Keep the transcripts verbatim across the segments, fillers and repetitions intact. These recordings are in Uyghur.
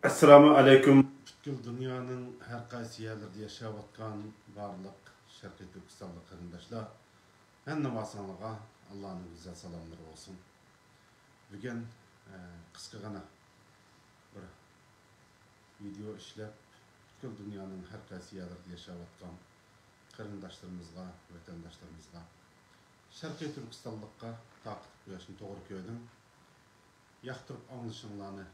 ئەسسالامۇ ئەلەيكۇم. پۈتكۈل دۇنيانىڭ ھەر قايسى يەرلىرىدە ياشاۋاتقان بارلىق شەرقىي تۈركىستانلىق قېرىنداشلار، ھەممىڭلارغا ئاللانىڭ گۈزەل سالاملىرى بولسۇن. بۈگۈن، ئە، قىسقىغىنا بىر ۋىدېئو ئىشلەپ، پۈتكۈل دۇنيانىڭ ھەر قايسى يەرلىرىدە ياشاۋاتقان قېرىنداشلىرىمىزغا، ۋەتەنداشلىرىمىزغا، شەرقىي تۈركىستانلىققا تارقىتىپ قويۇشنى توغرا كۆردۈم. ياقتۇرۇپ ئاڭلىشىڭلارنى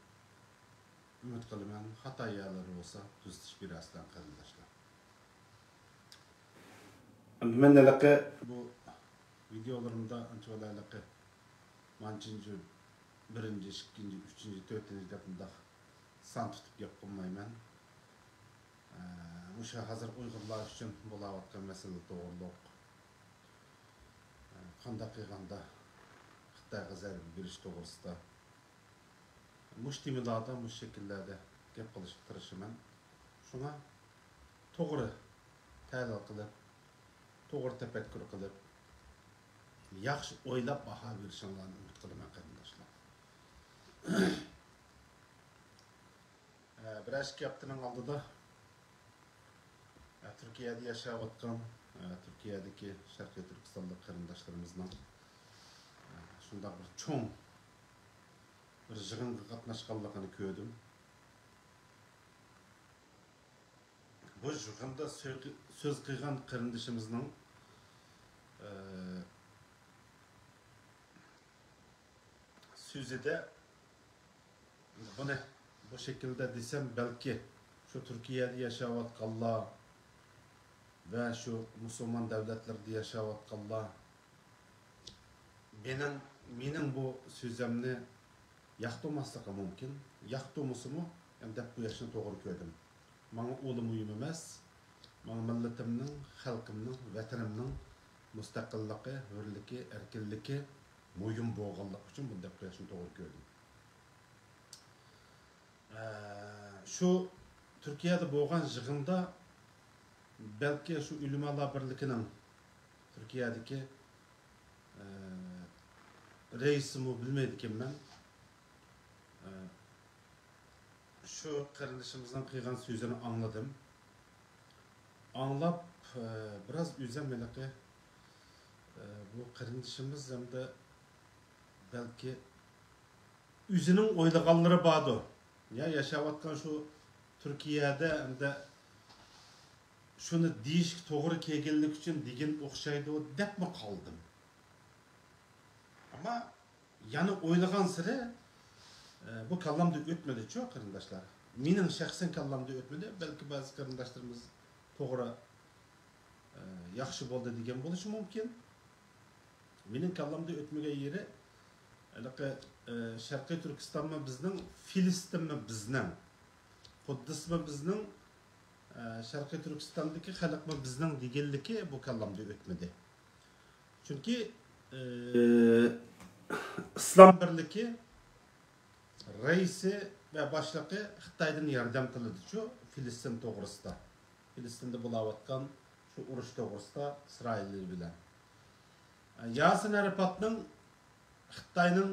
ئۈمىد قىلىمەن. خاتا يەرلىرى بولسا تۈزىتىش بېرەرسىلەر، قېرىنداشلار. مەن ھېلىقى بۇ ۋىدېئولىرىمدا ئانچە ھېلىقى مانچىنچى، بىرىنچى، ئىككىنچى، ئۈچىنچى، تۆتىنچى دەپ مۇنداق سان تۇتۇپ گەپ قىلمايمەن. ئە، مۇشۇ ھازىر ئۇيغۇرلار ئۈچۈن بولاۋاتقان مەسىلە توغرۇلۇق، ئە، قانداق قىلغاندا خىتايغا زەربە بېرىش توغرىسىدا مۇشۇ تېمىلاردا، مۇشۇ شەكىللەردە گەپ قىلىشقا تىرىشىمەن. شۇڭا توغرا تەھلىل قىلىپ، توغرا تەپەككۇر قىلىپ، ياخشى ئويلاپ باھا بېرىشىڭلارنى ئۈمىد قىلىمەن، قېرىنداشلار. ئە، بىر ئىككى ھەپتىنىڭ ئالدىدا، ئە، تۈركىيەدە ياشاۋاتقان، ئە، تۈركىيەدىكى شەرقىي تۈركىستانلىق قېرىنداشلىرىمىزنىڭ، ئە، شۇنداق بىر چوڭ بىر يىغىنغا قاتناشقانلىقىنى كۆردۈم. بۇ يىغىندا سۆ-، سۆز قىلغان قېرىندىشىمىزنىڭ، ئە، سۆزىدە بۇنى بۇ شەكىلدە دېسەم، بەلكى شۇ تۈركىيەدە ياشاۋاتقانلار ۋە شۇ مۇسۇلمان دۆلەتلىرىدە ياشاۋاتقانلار مېنىڭ، مېنىڭ بۇ سۆزۈمنى ياقتۇرماسلىقى مۇمكىن. ياقتۇرمىسىمۇ، يەنە دەپ قويۇشنى توغرا كۆردۈم. ماڭا ئۇلا مۇھىم ئەمەس. ماڭا مىللىتىمنىڭ، خەلقىمنىڭ، ۋەتىنىمنىڭ مۇستەقىللىقى، ھۆرلۈكى، ئەركىنلىكى مۇھىم بولغانلىقى ئۈچۈن بۇنى دەپ قويۇشنى توغرا كۆردۈم. ئە، شۇ تۈركىيەدە بولغان يىغىندا بەلكى شۇ ئۆلىمالار بىرلىكىنىڭ تۈركىيەدىكى، ئە، رەئىسىمۇ بىلمەيدىكەنمەن. ئە، شۇ قېرىندىشىمىزنىڭ قىلغان سۆزىنى ئاڭلىدىم. ئاڭلاپ، ئە، بىراز ئۆزۈم ھېلىقى، ئە، بۇ قېرىندىشىمىز ھەمدە بەلكى ئۆزىنىڭ ئويلىغانلىرى باردۇ. يا ياشاۋاتقان شۇ تۈركىيەدە ئەمدى شۇنى دېيىشكە توغرا كەلگەنلىكى ئۈچۈن دېگەن ئوخشايدۇ دەپمۇ قالدىم. ئەمما يەنە ئويلىغانسېرى، ئە، بۇ كاللامدا ئۆتمىدىچۇ، قېرىنداشلار. مېنىڭ شەخسەن كاللامدا ئۆتمىدى. بەلكى بەزى قېرىنداشلىرىمىز توغرا، ئە، ياخشى بولدى دېگەن بولۇشى مۇمكىن. مېنىڭ كاللامدا ئۆتمىگەن يېرى، ھېلىقى، ئە، شەرقىي تۈركىستانمۇ بىزنىڭ، فىلىستىنمۇ بىزنىڭ، قۇددۇسمۇ بىزنىڭ، ئە، شەرقىي تۈركىستاندىكى خەلقمۇ بىزنىڭ دېگەنلىكى بۇ كاللامدا ئۆتمىدى. چۈنكى، ئى، ئىسلام بىرلىكى رەئىسى ۋە باشلىقى خىتايدىن ياردەم تىلىدىچۇ، فىلىستىن توغرىسىدا. فىلىستىندا بولاۋاتقان شۇ ئۇرۇش توغرىسىدا ئىسرائىل بىلەن. ياسىر ئارافاتنىڭ خىتاينىڭ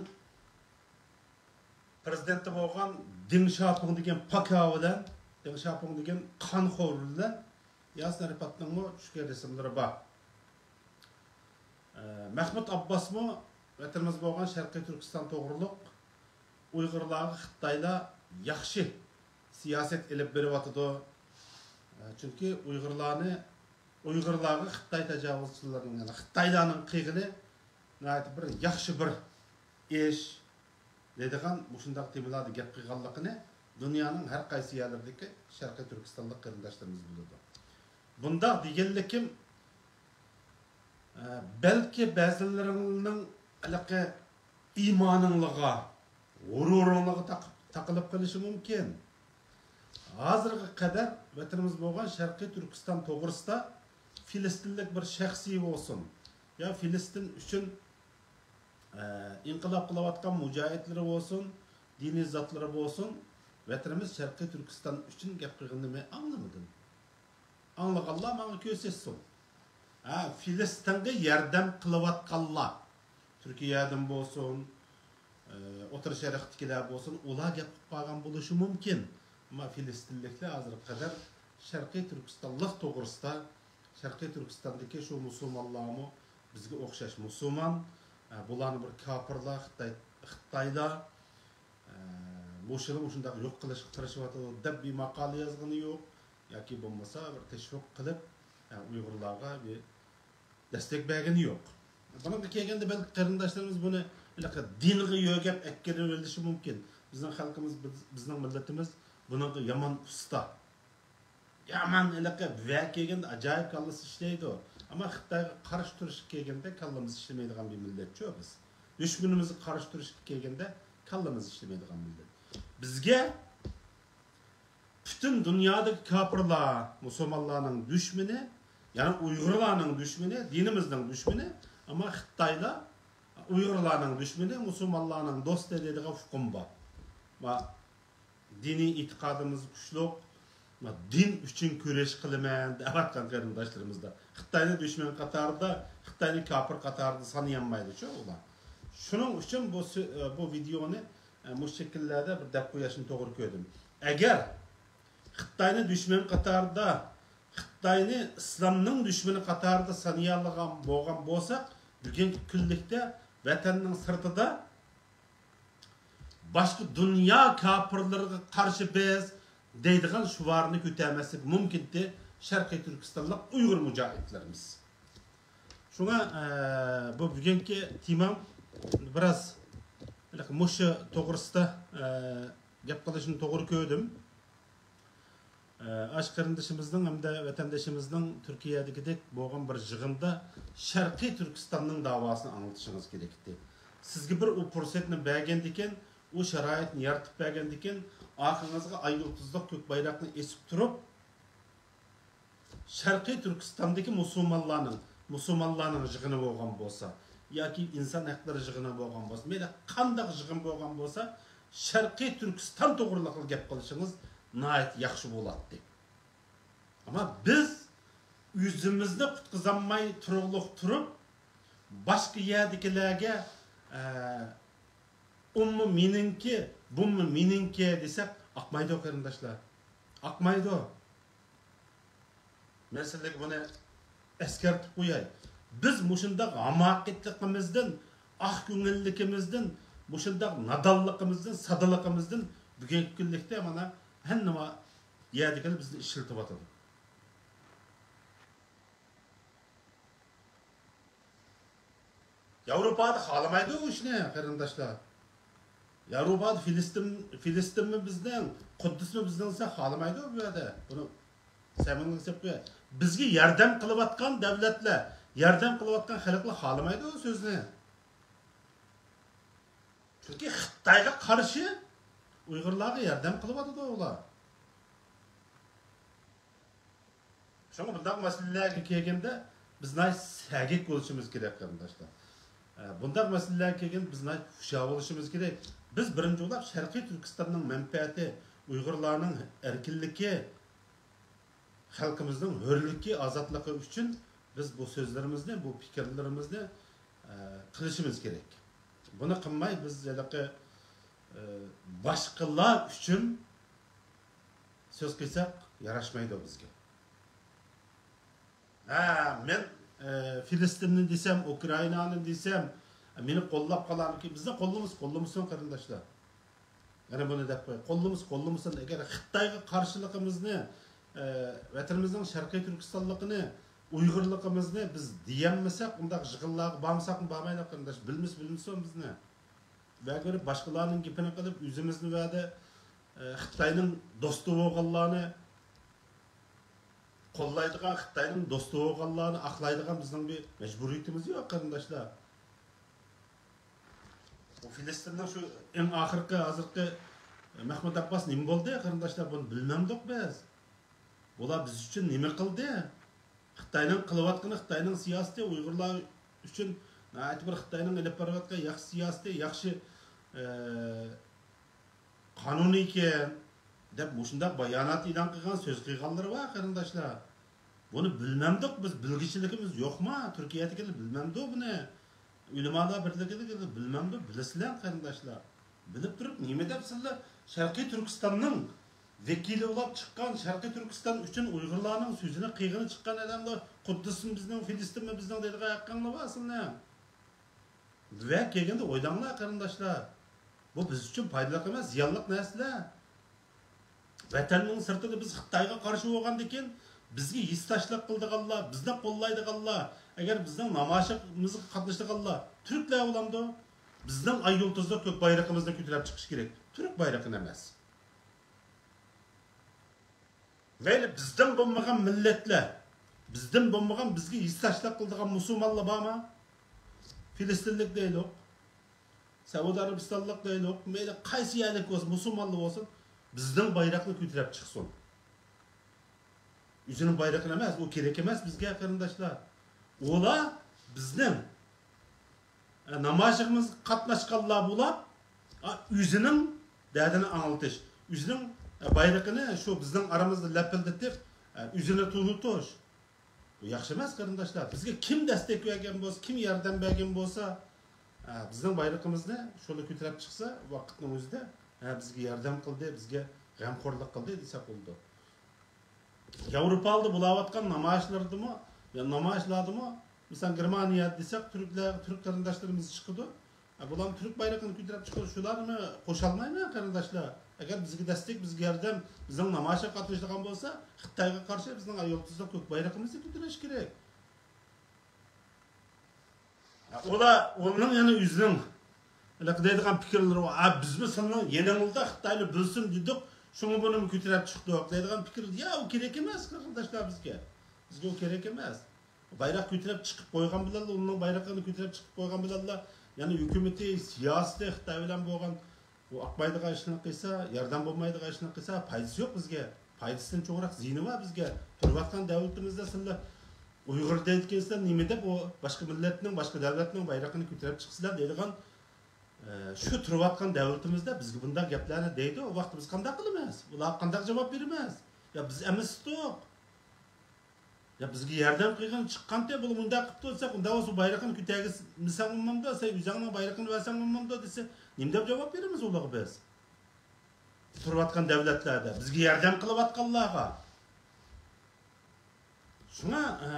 پرېزىدېنتى بولغان دېڭ شياپىڭ دېگەن پاكا بىلەن، دېڭ شياپىڭ دېگەن قانخور بىلەن ياسىر ئارافاتنىڭمۇ چۈشكەن رەسىملىرى بار. ئە، مەھمۇد ئابباسمۇ ۋەتىنىمىز بولغان شەرقىي تۈركىستان توغرۇلۇق ئۇيغۇرلارغا خىتايلار ياخشى سىياسەت ئېلىپ بېرىۋاتىدۇ. ئە، چۈنكى ئۇيغۇرلارنى، ئۇيغۇرلارغا خىتاي تاجاۋۇزچىلىرىنىڭ، يەنى خىتايلارنىڭ قىلغىنى ناھايىتى بىر ياخشى بىر ئىش دەيدىغان مۇشۇنداق تېمىلاردا گەپ قىلغانلىقىنى دۇنيانىڭ ھەر قايسى يەرلىرىدىكى شەرقىي تۈركىستانلىق قېرىنداشلىرىمىز بىلىدۇ. بۇنداق دېگەنلىكىم، ئە، بەلكى بەزىلىرىڭنىڭ ھېلىقى ئىمانىڭلىغا، غۇرۇرۇڭلىغا تاق-، تاقىلىپ قېلىشى مۇمكىن. ھازىرغا قەدەر ۋەتىنىمىز بولغان شەرقىي تۈركىستان توغرىسىدا فىلىستىنلىك بىر شەخسىي بولسۇن، يا فىلىستىن ئۈچۈن، ئە، ئىنقىلاب قىلىۋاتقان مۇجاھىدلىرى بولسۇن، دىنىي زاتلىرى بولسۇن، ۋەتىنىمىز شەرقىي تۈركىستان ئۈچۈن گەپ قىلغىنىنى مەن ئاڭلىمىدىم. ئاڭلىغانلار ماڭا كۆرسەتسۇن. ھە، فىلىستىنغا ياردەم قىلىۋاتقانلار، تۈركىيەدىن بولسۇن، ئە، ئوتتۇرا شەرقتىكىلەر بولسۇن، ئۇلار گەپ قىلىپ قالغان بولۇشى مۇمكىن. ئەمما فىلىستىنلىكلەر ھازىرغا قەدەر شەرقىي تۈركىستانلىق توغرىسىدا، شەرقىي تۈركىستاندىكى شۇ مۇسۇلمانلارمۇ بىزگە ئوخشاش مۇسۇلمان، ئە، بۇلارنى بىر كاپىرلار، خىتاي، خىتايلار، ئە، مۇشۇنى مۇشۇنداق يوق قىلىشقا تىرىشىۋاتىدۇ دەپ بىر ماقالە يازغىنى يوق، ياكى بولمىسا بىر تەشۋىق قىلىپ، ئە، ئۇيغۇرلارغا بىر دەستەك بەرگىنى يوق. بۇنىڭغا كەلگەندە، بەلكى قېرىنداشلىرىمىز بۇنى ھېلىقى دىنغا يۆگەپ ئەكىرىۋېلىشى مۇمكىن. بىزنىڭ خەلقىمىز، بىز، بىزنىڭ مىللىتىمىز بۇنىڭغا يامان ئۇستا. يامان ھېلىقى ۋە كەلگەندە ئاجايىپ كاللىسى ئىشلەيدۇ. ئەمما خىتايغا قارشى تۇرۇشقا كەلگەندە كاللىمىز ئىشلىمەيدىغان بىر مىللەتچۇ بىز. دۈشمىنىمىزغا قارشى تۇرۇشقا كەلگەندە كاللىمىز ئىشلىمەيدىغان مىللەت. بىزگە پۈتۈن دۇنيادىكى كاپىرلار مۇسۇلمانلارنىڭ دۈشمىنى، يەنى ئۇيغۇرلارنىڭ دۈشمىنى، دىنىمىزنىڭ دۈشمىنى، ئەمما خىتايلار ئۇيغۇرلارنىڭ دۈشمىنى، مۇسۇلمانلارنىڭ دوستى دەيدىغان ئۇقۇم بار. ۋە دىنىي ئېتىقادىمىز كۈچلۈك، ۋە دىن ئۈچۈن كۈرەش قىلىمەن دەۋاتقان قېرىنداشلىرىمىزدا. خىتاينى دۈشمەن قاتارىدا، خىتاينى كاپىر قاتارىدا سانىيالمايدۇچۇ ئۇلار. شۇنىڭ ئۈچۈن بۇ سۆ-، بۇ ۋىدېئونى ئە، مۇشۇ شەكىللەردە بىر دەپ قويۇشنى توغرا كۆردۈم. ئەگەر خىتاينى دۈشمەن قاتارىدا، خىتاينى ئىسلامنىڭ دۈشمىنى قاتارىدا سانىيالىغان بولغان بولساق، بۈگۈنكى كۈنلۈكتە ۋەتەننىڭ سىرتىدا باشقا دۇنيا كاپىرلىرىغا قارشى بىز دەيدىغان شوئارنى كۆتەرمەسلىك مۇمكىنتى شەرقىي تۈركىستانلىق ئۇيغۇر مۇجاھىدلىرىمىز. شۇڭا، ئە، بۇ بۈگۈنكى تېمام بىراز مۇشۇ توغرىسىدا، ئە، گەپ قىلىشنى توغرا كۆردۈم. ئە، ئاشۇ قېرىندىشىمىزنىڭ ھەمدە ۋەتەندىشىمىزنىڭ تۈركىيەدىكىدەك بولغان بىر يىغىندا شەرقىي تۈركىستاننىڭ داۋاسىنى ئاڭلىتىشىڭىز كېرەك ئىدى. سىزگە بىر ئۇ پۇرسەتنى بەرگەندىكىن، ئۇ شارائىتنى يارىتىپ بەرگەندىكىن، ئارقىڭىزغا ئاي يۇلتۇزلۇق كۆك بايراقنى ئېسىپ تۇرۇپ، شەرقىي تۈركىستاندىكى مۇسۇلمانلارنىڭ، مۇسۇلمانلارنىڭ يىغىنى بولغان بولسا، ياكى ئىنسان ھەقلىرى يىغىنى بولغان بولسا، مەيلى قانداق يىغىن بولغان بولسا، شەرقىي تۈركىستان توغرىلىقلا گەپ قىلىشىڭىز ناھايىتى ياخشى بولاتتى. ئەمما بىز ئۆزىمىزنى قۇتقۇزالماي تۇرۇقلۇق تۇرۇپ، باشقا يەردىكىلەرگە، ئە، ئۇمۇ مېنىڭكى، بۇمۇ مېنىڭكى دېسەك ئاقمايدۇ، قېرىنداشلار. ئاقمايدۇ. مەن سىلەرگە بۇنى ئەسكەرتىپ قوياي. بىز مۇشۇنداق ھاماقەتلىكىمىزدىن، ئاق كۆڭۈللۈكىمىزدىن، مۇشۇنداق نادانلىقىمىزدىن، سادىلىقىمىزدىن بۈگۈنكى كۈنلۈكتە مانا ھەممە يەردىكىلەر بىزنى ئىشلىتىۋاتىدۇ. ياۋروپادا خالىمايدۇ ئۇ ئىشنى، قېرىنداشلار. ياۋروپادا فىلىستىن، فىلىستىنمۇ بىزنىڭ، قۇددۇسمۇ بىزنىڭ دېسە خالىمايدۇ بۇ يەردە. بۇنى سەمىڭلىك دەپ قويۇڭ. بىزگە ياردەم قىلىۋاتقان دەۋلەتلەر، ياردەم قىلىۋاتقان خەلقلەر خالىمايدۇ ئۇ سۆزنى. چۈنكى خىتايغا قارشى ئۇيغۇرلارغا ياردەم قىلىۋاتىدۇ ئۇلار. شۇڭا بۇنداق مەسىلىلەرگە كەلگەندە، بىز ناھايىتى سەگەك بولۇشىمىز كېرەك، قېرىنداشلار. ئە، بۇنداق مەسىلىلەرگە كەلگەندە، بىز ناھايىتى ھوشيار بولۇشىمىز كېرەك. بىز بىرىنچى بولۇپ شەرقىي تۈركىستاننىڭ مەنپەئەتى، ئۇيغۇرلارنىڭ ئەركىنلىكى، خەلقىمىزنىڭ ھۆرلۈكى، ئازادلىقى ئۈچۈن بىز بۇ سۆزلىرىمىزنى، بۇ پىكىرلىرىمىزنى، ئە، قىلىشىمىز كېرەك. بۇنى قىلماي بىز ھېلىقى، ئە، باشقىلار ئۈچۈن سۆز قىلساق ياراشمايدۇ بىزگە. ھە، مەن، ئە، فىلىستىننى دېسەم، ئۇكرائىنانى دېسەم، مېنى قوللاپ قالارمىكىن؟ بىزنى قوللىمىسا قوللىمىسۇن، قېرىنداشلار. يەنە بۇنى دەپ قوياي. قوللىمىسا قوللىمىسۇن. ئەگەر خىتايغا قارشىلىقىمىزنى، ئە، ۋەتىنىمىزنىڭ شەرقىي تۈركىستانلىقىنى، ئۇيغۇرلۇقىمىزنى بىز دېيەلمىسەق، ئۇنداق يىغىنلارغا بارمىساقمۇ بارمايلى، قېرىنداش. بىلمىسە بىلمىسۇن بىزنى. ۋە كۆرۈپ باشقىلارنىڭ گېپىنى قىلىپ، ئۆزىمىزنى ۋەدە، ئە، خىتاينىڭ دوستى بولغانلارنى قوللايدىغان، خىتاينىڭ دوستى بولغانلارنى ئاقلايدىغان بىزنىڭ بىر مەجبۇرىيىتىمىز يوق، قېرىنداشلار. بۇ فىلىستىننىڭ شۇ ئەڭ ئاخىرقى، ھازىرقى مەھمۇد ئابباس نېمە بولدى، قېرىنداشلار؟ بۇنى بىلمەمدۇق بىز. بۇلار بىز ئۈچۈن نېمە قىلدى؟ خىتاينىڭ قىلىۋاتقىنى، خىتاينىڭ سىياسىتى، ئۇيغۇرلار ئۈچۈن ناھايىتى بىر خىتاينىڭ ئېلىپ بېرىۋاتقان ياخشى سىياسىتى، ياخشى، ئە، قانۇنىيكەن دەپ مۇشۇنداق بايانات ئېلان قىلغان، سۆز قىلغانلىرى بار، قېرىنداشلار. بۇنى بىلمەمدۇق، بىز بىلگۈچىلىكىمىز يوقما؟ تۈركىيەدىكىلەر بىلمەمدۇ بۇنى؟ ئۆلىمالار بىرلىكىدىكىلەر بىلمەمدۇ؟ بىلىسىلەر، قېرىنداشلار. بىلىپ تۇرۇپ نېمە دەپسىلەر؟ شەرقىي تۈركىستاننىڭ ۋەكىلى بولۇپ چىققان شەرقىي تۈركىستان ئۈچۈن ئۇيغۇرلارنىڭ سۆزىنى قىلغىنى چىققان ئادەمدە، قۇددۇسمۇ بىزنىڭ، فىلىستىنمۇ بىزنىڭ دەيدىغان ھەققىڭلار بار سىلەرنىڭ. ۋە كەلگەندە ئويلاڭلار قېرىنداشلار، بۇ بىز ئۈچۈن پايدىلىق ئەمەس، زىيانلىق نەرسىلەر. ۋەتەننىڭ سىرتىدا بىز خىتايغا قارشى بولغاندىكىن، بىزگە ھېسداشلىق قىلىدىغانلار، بىزنى قوللايدىغانلار، ئەگەر بىزنىڭ نامايىشىمىزغا قاتنىشىدىغانلار تۈركلەر بولامدۇ؟ بىزنىڭ ئاي يۇلتۇزلۇق كۆك بايرىقىمىزنى كۆتۈرۈپ چىقىش كېرەك. تۈرك بايرىقىنى ئەمەس. مەيلى بىزدىن بولمىغان مىللەتلەر، بىزدىن بولمىغان، بىزگە ھېسداشلىق قىلىدىغان مۇسۇلمانلار بارمۇ؟ فىلىستىنلىك دەيلۇق، سەئۇدى ئەرەبىستانلىق دەيلۇق، مەيلى قايسى يەرلىك بولسۇن، مۇسۇلمانلار بولسۇن، بىزنىڭ بايراقنى كۆتۈرۈپ چىقسۇن. ئۆزىنىڭ بايرىقىنى ئەمەس، ئۇ كېرەك ئەمەس بىزگە قېرىنداشلار. ئۇلار بىزنىڭ ئە، نامايىشىمىزغا قاتناشقانلار بولاپ، ئا، ئۆزىنىڭ دەردىنى ئاڭلىتىش، ئۆزىنىڭ، ئە، بايرىقىنى شۇ بىزنىڭ ئارىمىزدا لەپىلدىتىپ، ئە، ئۆزىنى تونۇتۇش. بۇ ياخشى ئەمەس، قېرىنداشلار. بىزگە كىم دەستەك بەرگەن بولسا، كىم ياردەم بەرگەن بولسا، ئە، بىزنىڭ بايرىقىمىزنى شۇلا كۆتۈرۈپ چىقسا، ۋاقىتنىڭ ئۆزىدە، ھە، بىزگە ياردەم قىلدى، بىزگە غەمخورلۇق قىلدى دېسەك بولىدۇ. ياۋروپادا بولاۋاتقان نامايىشلاردىمۇ، يا نامايىشلاردىمۇ، مىسال، گېرمانىيە دېسەك، تۈركلەر، تۈرك قېرىنداشلىرىمىز چىقىدۇ. ئە، بۇلارمۇ تۈرك بايرىقىنى كۆتۈرۈپ چىقىدۇ. شۇلارنى قوشالمايمەن، قېرىنداشلار. ئەگەر بىزگە دەستەك، بىزگە ياردەم، بىزنىڭ نامايىشقا قاتنىشىدىغان بولسا، خىتايغا قارشى بىزنىڭ ئاي يۇلتۇزلۇق كۆك بايرىقىمىزنى كۆتۈرۈش كېرەك. ئۇلار، ئۇلارنىڭ يەنە ئۆزىنىڭ، ھېلىقى دەيدىغان پىكىرلىرى بار. «ئا، بىزمۇ سىلىنىڭ يېنىڭىزدا خىتايلار بىلسۇن دېدۇق، شۇڭا بۇنىمۇ كۆتۈرۈپ چىقتۇق» دەيدىغان پىكىر. يا، ئۇ كېرەك ئەمەس، قېرىنداشلار، بىزگە. بىزگە ئۇ كېرەك ئەمەس. بايراق كۆتۈرۈپ چىقىپ قويغان بىلەنلا، ئۇنىڭ بايرىقىنى كۆتۈرۈپ چىقىپ قويغان بىلەنلا، يەنى ھۆكۈمىتى، سىياسىتى خىتاي بىلەن بولغان، ئۇ ئاقمايدىغان ئىشنى قىلسا، ياردەم بولمايدىغان ئىشنى قىلسا، پايدىسى يوق بىزگە. پايدىسىدىن چوڭراق زىيىنى بار بىزگە. تۇرۇۋاتقان دەۋلىتىمىزدە سىلەر ئۇيغۇر دەيدىكەنسىلەر، نېمە دەپ ئۇ باشقا مىللەتنىڭ، باشقا دەۋلەتنىڭ بايرىقىنى كۆتۈرۈپ چىقىسىلەر دەيدىغان، ئە، شۇ تۇرۇۋاتقان دەۋلىتىمىزدە بىزگە بۇنداق گەپلەرنى دەيدۇ. ئۇ ۋاقىتتا بىز قانداق قىلىمىز؟ ئۇلارغا قانداق جاۋاب بېرىمىز؟ يا بىز ئەمىستۇق. يا بىزگە ياردەم قىلغىن چىققانتى، بۇلار مۇنداق قىپتۇ دېسەك، ئۇنداق بولسا بايرىقىنى كۆتەرگۈزمىسەڭ بولمامدۇ، سەن ئۆزۈڭنىڭ بايرىقىنى بەرسەڭ بولمامدۇ دېسە، نېمە دەپ جاۋاب بېرىمىز ئۇلارغا بىز؟ تۇرۇۋاتقان دەۋلەتلەردە بىزگە ياردەم قىلىۋاتقانلارغا. شۇڭا، ئە،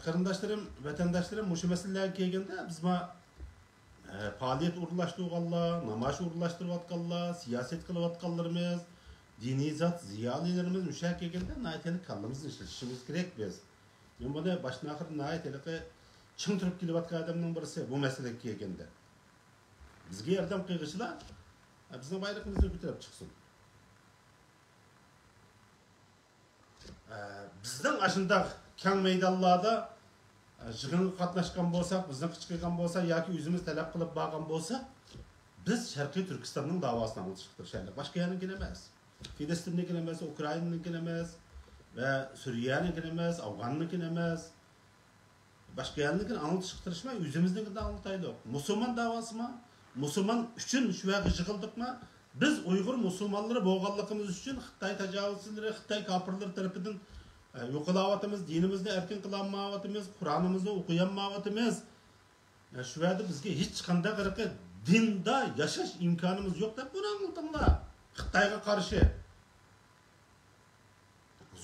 قېرىنداشلىرىم، ۋەتەنداشلىرىم، مۇشۇ مەسىلىلەرگە كەلگەندە، بىز ما، ئە، پائالىيەت ئورۇنلاشتۇرغانلار، نامايىش ئورۇنلاشتۇرۇۋاتقانلار، سىياسەت قىلىۋاتقانلىرىمىز، دىنىي زات زىيالىيلىرىمىز مۇشۇ يەرگە كەلگەندە ناھايىتى كاللىمىزنى ئىشلىتىشىمىز كېرەك بىز. مەن بۇنى باشتىن ئاخىر ناھايىتى ھېلىقى چىڭ تۇرۇپ كېلىۋاتقان ئادەمنىڭ بىرسى بۇ مەسىلىگە كەلگەندە. بىزگە ياردەم قىلغۇچىلار، ئە، بىزنىڭ بايرىقىمىزنى كۆتۈرۈپ چىقسۇن. ئە، بىزنىڭ ئاشۇنداق كەڭ مەيدانلاردا، ئە، يىغىنغا قاتناشقان بولساق، بىزنى قىچقىرغان بولسا ياكى ئۆزىمىز تەلەپ قىلىپ بارغان بولسا، بىز شەرقىي تۈركىستاننىڭ داۋاسىنى ئاڭلىتىشقا تىرىشايلى. باشقا يەرنىڭكىنى ئەمەس. فىلىستىننىڭكىنى ئەمەس، ئۇكرائىنىنىڭكىنى ئەمەس ۋە سۈرىيەنىڭكىنى ئەمەس، ئافغاننىڭكىنى ئەمەس. باشقا يەرنىڭكىنى ئاڭلىتىشقا تىرىشماي، ئۆزىمىزنىڭكىنى ئاڭلىتايلۇق. مۇسۇلمان داۋاسىما؟ مۇسۇلمان ئۈچۈن شۇ يەرگە يىغىلدۇقما؟ بىز ئۇيغۇر مۇسۇلمانلىرى بولغانلىقىمىز ئۈچۈن خىتاي تاجاۋۇزچىلىرى، خىتاي كاپىرلىرى تەرىپىدىن، ئە، يوقىلاۋاتىمىز، دىنىمىزنى ئەركىن قىلالمايۋاتىمىز، قۇرئانىمىزنى ئوقۇيالمايۋاتىمىز. ئە، شۇ يەردە بىزگە ھېچقانداق ھېلىقى دىندا ياشاش ئىمكانىمىز يوق دەپ بۇنى ئاڭلىتىڭلار. خىتايغا قارشى.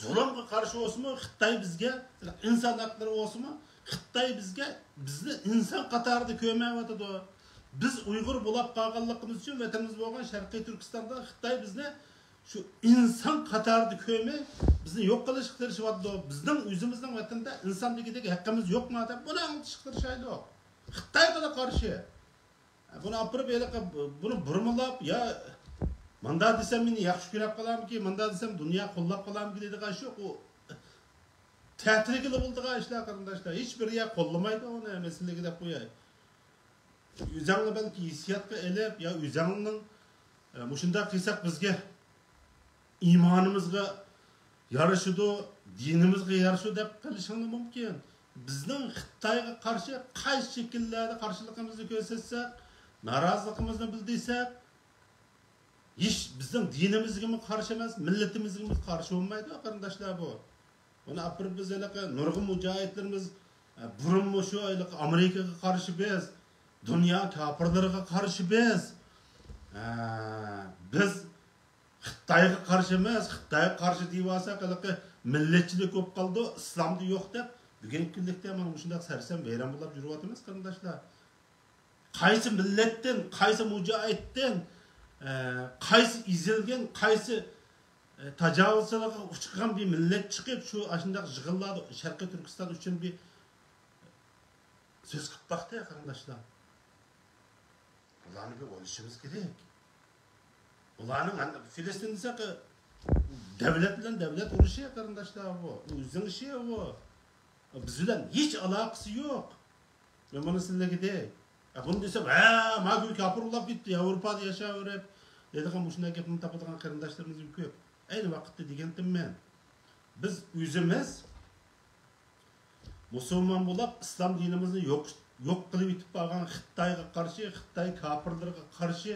زۇلۇمغا قارشى بولسىمۇ، خىتاي بىزگە، ئىنسان ھەقلىرى بولسىمۇ، خىتاي بىزگە، بىزنى ئىنسان قاتارىدا كۆرمەيۋاتىدۇ. بىز ئۇيغۇر بولاپ قالغانلىقىمىز ئۈچۈن ۋەتىنىمىز بولغان شەرقىي تۈركىستاندا خىتاي بىزنى شۇ ئىنسان قاتارىدا كۆرمەي، بىزنى يوق قىلىشقا تىرىشىۋاتىدۇ. بىزنىڭ ئۆزىمىزنىڭ ۋەتىنىدە ئىنسان دېگۈدەك ھەققىمىز يوقما دەپ بۇنى ئاڭلىتىشقا تىرىشايلۇق. خىتايغىلا قارشى. بۇنى ئاپىرىپ ھېلىقى بۇنى بۇرمىلاپ، يا ماندا دېسەم مېنى ياخشى كۆرۈپ قالامكى، ماندا دېسەم دۇنيا قوللاپ قالامكى دەيدىغان شۇ، ئۇ تەتۈرگىلى بولىدىغان ئىشلار، قېرىنداشلار. ھېچ بىر يەر قوللىمايدۇ ئۇنى، مەسىلىگە دەپ قوياي. ئۆزەڭنى بەلكى ھېسسىياتقا ئېلىپ، يا ئۆزەڭنىڭ، ئە، مۇشۇنداق قىلساق بىزگە ئىمانىمىزغا يارىشىدۇ، دىنىمىزغا يارىشىدۇ دەپ قېلىشىڭلار مۇمكىن. بىزنىڭ خىتايغا قارشى قايسى شەكىللەردە قارشىلىقىمىزنى كۆرسەتسەك، نارازىلىقىمىزنى بىلدۈرسەك، ھېچ بىزنىڭ دىنىمىزگىمۇ قارشى ئەمەس، مىللىتىمىزگىمۇ قارشى بولمايدۇ، قېرىنداشلار، بۇ. بۇنى ئاپىرىپ بىز ھېلىقى نۇرغۇن مۇجاھىدلىرىمىز، ئە، بۇرۇنمۇ شۇ ھېلىقى ئامېرىكىغا قارشى بىز، دۇنيا كاپىرلىرىغا قارشى بىز، ئە، بىز خىتايغا قارشى ئەمەس، خىتايغا قارشى دېيىۋالساق، ھېلىقى مىللەتچىلىك بولۇپ قالىدۇ، ئىسلامدا يوق دەپ، بۈگۈنكى كۈنلۈكتە مانا مۇشۇنداق سەرسان ۋەيران بولاپ يۈرۈۋاتىمىز، قېرىنداشلار. قايسى مىللەتتىن، قايسى مۇجاھىدتىن، ئە، قايسى ئېزىلگەن، قايسى، ئە، تاجاۋۇزچىلارغا ئۇچرىغان بىر مىللەت چىقىپ، شۇ ئاشۇنداق يىغىنلاردا شەرقىي تۈركىستان ئۈچۈن بىر سۆز قىلىپ باقتى، قېرىنداشلار. بۇلارنى بىر ئويلىشىمىز كېرەك. بۇلارنىڭ ھەم-، فىلىستىن دېسەك، دەۋلەت بىلەن دەۋلەت ئۇرۇشى، قېرىنداشلار، بۇ. ئۆزىنىڭ ئىشى بۇ. بىز بىلەن ھېچ ئالاقىسى يوق. مەن بۇنى سىلەرگە دەي. ئە، بۇنى دېسەم، ھە، ما گۈل كاپىر ئۇلاپ كەتتى، ياۋروپادا ياشاۋېرىپ، دەيدىغان مۇشۇنداق گەپنى تاپىدىغان قېرىنداشلىرىمىز كۆپ. ئەينى ۋاقىتتا دېگەنتىم مەن. بىز ئۆزىمىز مۇسۇلمان بولاپ، ئىسلام دىنىمىزنى يوق، يوق قىلىۋېتىپ بارغان خىتايغا قارشى، خىتاي كاپىرلىرىغا قارشى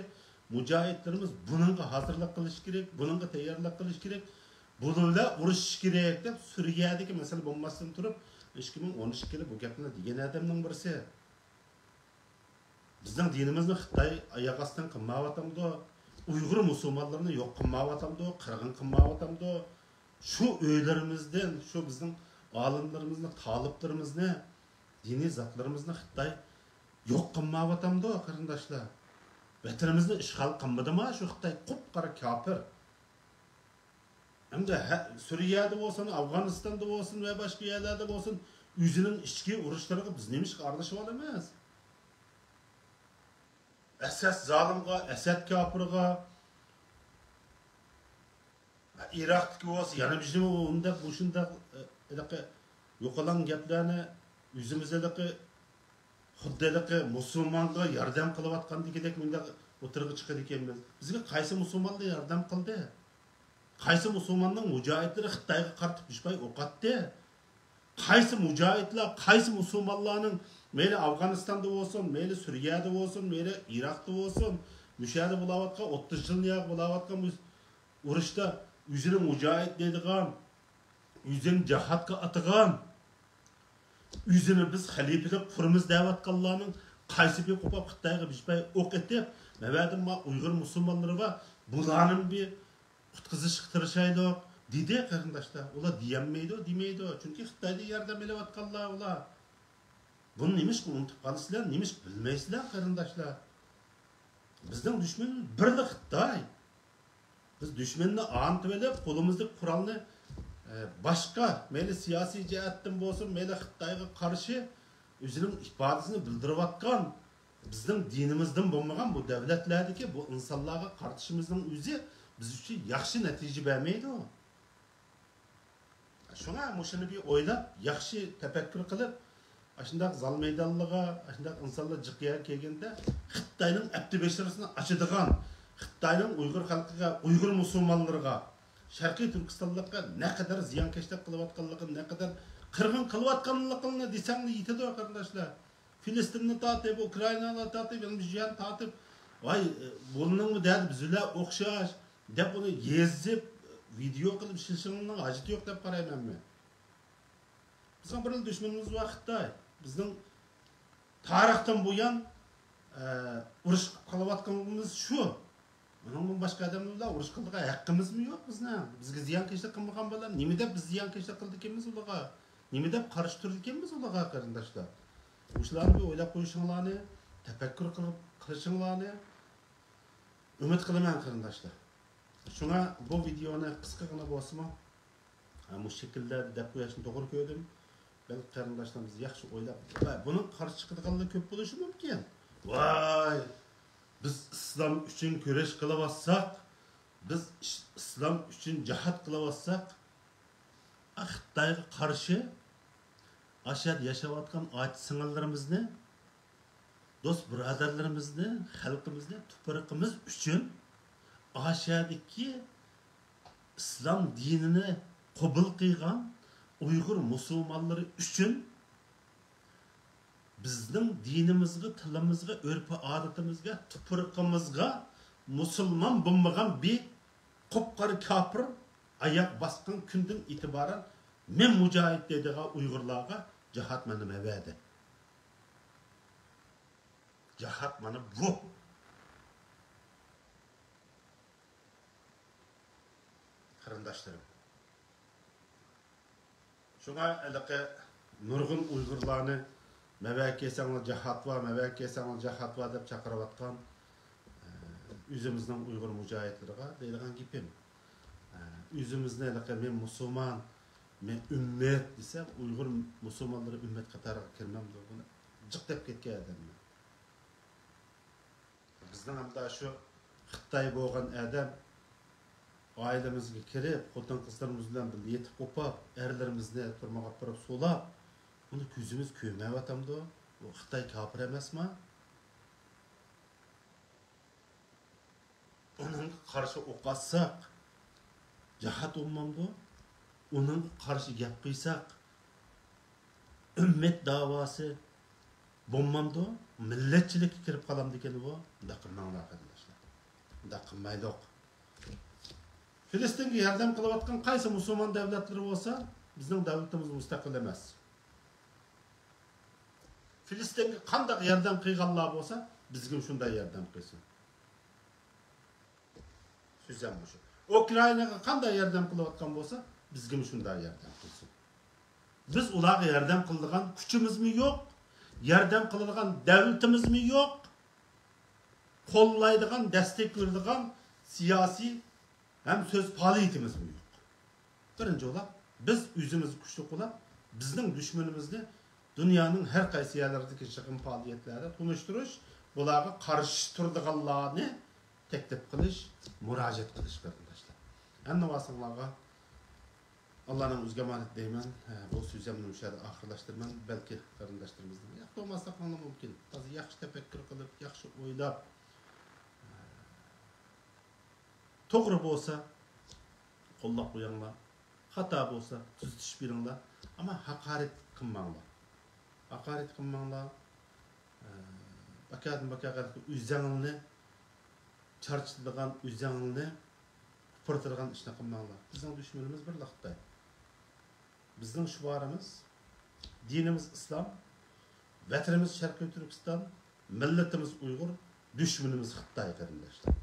مۇجاھىدلىرىمىز بۇنىڭغا ھازىرلىق قىلىش كېرەك، بۇنىڭغا تەييارلىق قىلىش كېرەك، بۇنىڭ بىلەن ئۇرۇشۇش كېرەك دەپ، سۈرىيەدىكى مەسىلە بولماستىن تۇرۇپ، ئىككى مىڭ ئون ئىككى يىلى بۇ گەپنى دېگەن ئادەمنىڭ بىرسى. بىزنىڭ دىنىمىزنى خىتاي ئاياق ئاستىغا قىلمايۋاتامدۇ؟ ئۇيغۇر مۇسۇلمانلىرىنى يوق قىلمايۋاتامدۇ؟ قىرغىن قىلمايۋاتامدۇ؟ شۇ ئۆيلىرىمىزدىن، شۇ بىزنىڭ ئالىملىرىمىزنى، تالىپلىرىمىزنى، دىنىي زاتلىرىمىزنى خىتاي يوق قىلمايۋاتامدۇ، قېرىنداشلار؟ ۋەتىنىمىزنى ئىشغال قىلمىدىما شۇ خىتاي؟ قۇپقارا كاپىر. ئەمدى ھە-، سۈرىيەدە بولسۇن، ئافغانىستاندا بولسۇن ۋە باشقا يەرلەردە بولسۇن، ئۆزىنىڭ ئىچكى ئۇرۇشلىرىغا بىز نېمىشقا ئارىلىشىۋالىمىز؟ ئەسەد زالىمغا، ئەسەد كاپىرغا، ئىراقتىكى بولسا يەنە بىر ئۇنداق، مۇشۇنداق، ھېلىقى يوقىلاڭ گەپلەرنى ئۆزىمىز ھېلىقى خۇددى ھېلىقى مۇسۇلمانغا ياردەم قىلىۋاتقاندىكىدەك مۇنداق ئوتتۇرىغا چىقىدىكەنمىز. بىزگە قايسى مۇسۇلمانلار ياردەم قىلدى؟ قايسى مۇسۇلماننىڭ مۇجاھىدلىرى خىتايغا قارىتىپ بىشپاي ئوق ئاتتى؟ قايسى مۇجاھىدلار، قايسى مۇسۇلمانلارنىڭ، مەيلى ئافغانىستاندا بولسۇن، مەيلى سۈرىيەدە بولسۇن، مەيلى ئىراقتا بولسۇن، مۇشۇ يەردە بولاۋاتقان، ئوتتۇز يىلنى ياغ بولاۋاتقان بۇ ئۇرۇشتا ئۆزىنى مۇجاھىد دەيدىغان، ئۆزىنى جاھادقا ئاتىغان، ئۆزىنى بىز خەلىپىلىك قۇرىمىز دەۋاتقانلارنىڭ قايسى بىرى قوپاپ خىتايغا بىشپاي ئوق ئېتىپ، مەۋەدىن ما ئۇيغۇر مۇسۇلمانلىرى بار، بۇلارنىڭ بىر قۇتقۇزۇشقا تىرىشايلۇق، دېدى قېرىنداشلار. ئۇلار دېيەلمەيدۇ، دېمەيدۇ. چۈنكى خىتايدىن ياردەم ئېلىۋاتقانلار ئۇلار. بۇنى نېمىشقا ئۇنتۇپ قالىسىلەر، نېمىشقا بىلمەيسىلەر، قېرىنداشلار؟ بىزنىڭ دۈشمىنىمىز بىرلا خىتاي. بىز دۈشمەننى ئاڭلىتىۋېلىپ، قولىمىزدىكى قورالنى، ئە، باشقا، مەيلى سىياسىي جەھەتتىن بولسۇن، مەيلى خىتايغا قارشى ئۆزىنىڭ ئىپادىسىنى بىلدۈرۈۋاتقان، بىزنىڭ دىنىمىزدىن بولمىغان بۇ دەۋلەتلەردىكى بۇ ئىنسانلارغا قارىتىشىمىزنىڭ ئۆزى بىز ئۈچۈن ياخشى نەتىجە بەرمەيدۇ. شۇڭا مۇشۇنى بىر ئويلاپ، ياخشى تەپەككۇر قىلىپ، ئاشۇنداق زال مەيدانلىرىغا، ئاشۇنداق ئىنسانلار جىق يەرگە كەلگەندە، خىتاينىڭ ئەپتى بېشىرىسىنى ئاچىدىغان، خىتاينىڭ ئۇيغۇر خەلقىگە، ئۇيغۇر مۇسۇلمانلىرىغا، شەرقىي تۈركىستانلىققا نەقەدەر زىيانكەشلىك قىلىۋاتقانلىقىنى، نەقەدەر قىرغىن قىلىۋاتقانلىقىنى دېسەڭلار يېتىدۇ، قېرىنداشلار. فىلىستىننى تارتىپ، ئۇكرائىنانى تارتىپ، يەنە مۇشۇ يەرنى تارتىپ، ۋاي، بۇنىڭمۇ دەردى بىز بىلەن ئوخشاش، دەپ ئۇنى يېزىپ، ۋىدېئو قىلىپ ئىشلىشىڭنىڭ ھاجىتى يوق دەپ قارايمەن مەن. بىزنىڭ بىرلا دۈشمىنىمىز بار خىتاي. بىزنىڭ تارىختىن بۇيان، ئە، ئۇرۇش قىلىۋاتقىنىمىز شۇ. ئۇنىڭدىن باشقا ئادەملەر بىلەن ئۇرۇش قىلىدىغان ھەققىمىزمۇ يوق بىزنىڭ. بىزگە زىيانكەشلىك قىلمىغان بىلەن نېمە دەپ بىز زىيانكەشلىك قىلىدىكەنمىز ئۇلارغا؟ نېمە دەپ قارشى تۇرىدىكەنمىز ئۇلارغا، قېرىنداشلار؟ مۇشۇلارنى بىر ئويلاپ قويۇشۇڭلارنى، تەپەككۇر قىلىپ قىلىشىڭلارنى ئۈمىد قىلىمەن، قېرىنداشلار. شۇڭا بۇ ۋىدېئونى قىسقىغىنا بولسىمۇ، ھە، مۇشۇ شەكىللەردە دەپ قويۇشنى توغرا كۆردۈم. بەلكى قېرىنداشلارمىز ياخشى ئويلاپ، ۋە بۇنىڭ قارشى چىقىدىغانلار كۆپ بولۇشى مۇمكىن. ۋاي، بىز ئىسلام ئۈچۈن كۈرەش قىلىۋاتساق، بىز ئىس-، ئىسلام ئۈچۈن جىھاد قىلىۋاتساق، خىتايغا قارشى ئاشۇ يەردە ياشاۋاتقان ئاچا سىڭىللىرىمىزنى، دوست بۇرادەرلىرىمىزنى، خەلقىمىزنى، تۇپرىقىمىز ئۈچۈن، ئاشۇدىكى ئىسلام دىنىنى قوبۇل قىلغان ئۇيغۇر مۇسۇلمانلىرى ئۈچۈن بىزنىڭ دىنىمىزغا، تىلىمىزغا، ئۆرپ-ئادىتىمىزگە، تۇپرىقىمىزغا مۇسۇلمان بولمىغان بىر قۇپقارا كاپىر ئاياق باسقان كۈندىن ئېتىبارەن مەن مۇجاھىد دەيدىغان ئۇيغۇرلارغا جاھاد مانا مەۋەدە. جاھاد مانا بۇ. قېرىنداشلىرىم. شۇڭا ھېلىقى نۇرغۇن ئۇيغۇرلارنى مەۋە كەلسەڭلار جاھات بار، مەۋە كەلسەڭلار جاھات بار دەپ چاقىرىۋاتقان، ئە، ئۆزىمىزنىڭ ئۇيغۇر مۇجاھىدلىرىغا دەيدىغان گېپىم، ئە، ئۆزىمىزنى ھېلىقى مەن مۇسۇلمان، مەن ئۈممەت دېسە، ئۇيغۇر مۇسۇلمانلىرى ئۈممەت قاتارىغا كىرمەمدۇ؟ بۇنى جىق دەپ كەتكەن ئادەملەر. بىزنىڭ ھەمدە شۇ خىتاي بولغان ئادەم ئائىلىمىزگە كىرىپ، خوتۇن-قىزلىرىمىز بىلەن بىللە يېتىپ قوپاپ، ئەرلىرىمىزنى تۈرمىگە ئاپىرىپ سولاپ، ئۇنى كۆزىمىز كۆرمەيۋاتامدۇ؟ ئۇ خىتاي كاپىر ئەمەسما؟ ئۇنىڭغا قارشى ئوق ئاتساق، جاھات بولمامدۇ؟ ئۇنىڭغا قارشى گەپ قىلساق، ئۈممەت داۋاسى بولمامدۇ؟ مىللەتچىلىككە كىرىپ قالامدىكەن بۇ. ئۇنداق قىلماڭلار، قېرىنداشلار. ئۇنداق قىلمايلۇق. فىلىستىنگە ياردەم قىلىۋاتقان قايسى مۇسۇلمان دۆلەتلىرى بولسا، بىزنىڭ دۆلىتىمىز مۇستەقىل ئەمەس. فىلىستىنگە قانداق ياردەم قىلغانلار بولسا، بىزگىمۇ شۇنداق ياردەم قىلسۇن. سۆزەم مۇشۇ. ئۇكرائىناغا قانداق ياردەم قىلىۋاتقان بولسا، بىزگىمۇ شۇنداق ياردەم قىلسۇن. بىز ئۇلارغا ياردەم قىلىدىغان كۈچىمىزمۇ يوق، ياردەم قىلىدىغان دەۋلىتىمىزمۇ يوق، قوللايدىغان، دەستەك بېرىدىغان سىياسىي ھەم سۆز پائالىيىتىمىزمۇ يوق. بىرىنچى بولاپ، بىز ئۆزىمىزنى كۈچلۈك قىلىپ، بىزنىڭ دۈشمىنىمىزنى دۇنيانىڭ ھەر قايسى يەرلىرىدىكى يىغىن پائالىيەتلەردە تونۇشتۇرۇش، بۇلارغا قارشى تۇرىدىغانلارنى تەكلىپ قىلىش، مۇراجىئەت قىلىش، قېرىنداشلار. ھەممىڭلارغا ئاللانىڭ ئۆزىگە ئامانەت دەيمەن. بۇ سۆزۈمنى مۇشۇ يەردە ئاخىرلاشتۇرىمەن. بەلكى قېرىنداشلىرىمىزنىڭ ياقتۇرماسلىقىڭلار مۇمكىن. تازا ياخشى تەپەككۇر قىلىپ، ياخشى ئويلاپ، توغرا بولسا، قوللاپ قويۇڭلار. خاتا بولسا، تۈزىتىش بېرىڭلار. ئەمما ھاقارەت قىلماڭلار. ھاقارەت قىلماڭلار. ئە، بەكەدىن بەكەگە ئۆزەڭلىنى چارچىتىدىغان، ئۆزەڭلىنى قۇپرىتىدىغان ئىشنى قىلماڭلار. بىزنىڭ دۈشمىنىمىز بىرلا خىتاي. بىزنىڭ شوئارىمىز، دىنىمىز ئىسلام، ۋەتىنىمىز شەرقىي تۈركىستان، مىللىتىمىز ئۇيغۇر، دۈشمىنىمىز خىتاي، قېرىنداشلار.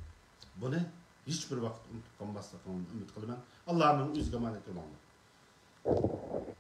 بۇنى ھېچ بىر ۋاقىت ئۇنتۇپ قالماسلىقىڭلارنى ئۈمىد قىلىمەن. ئاللانىڭ ئۆزىگە ئامانەت بولۇڭلار.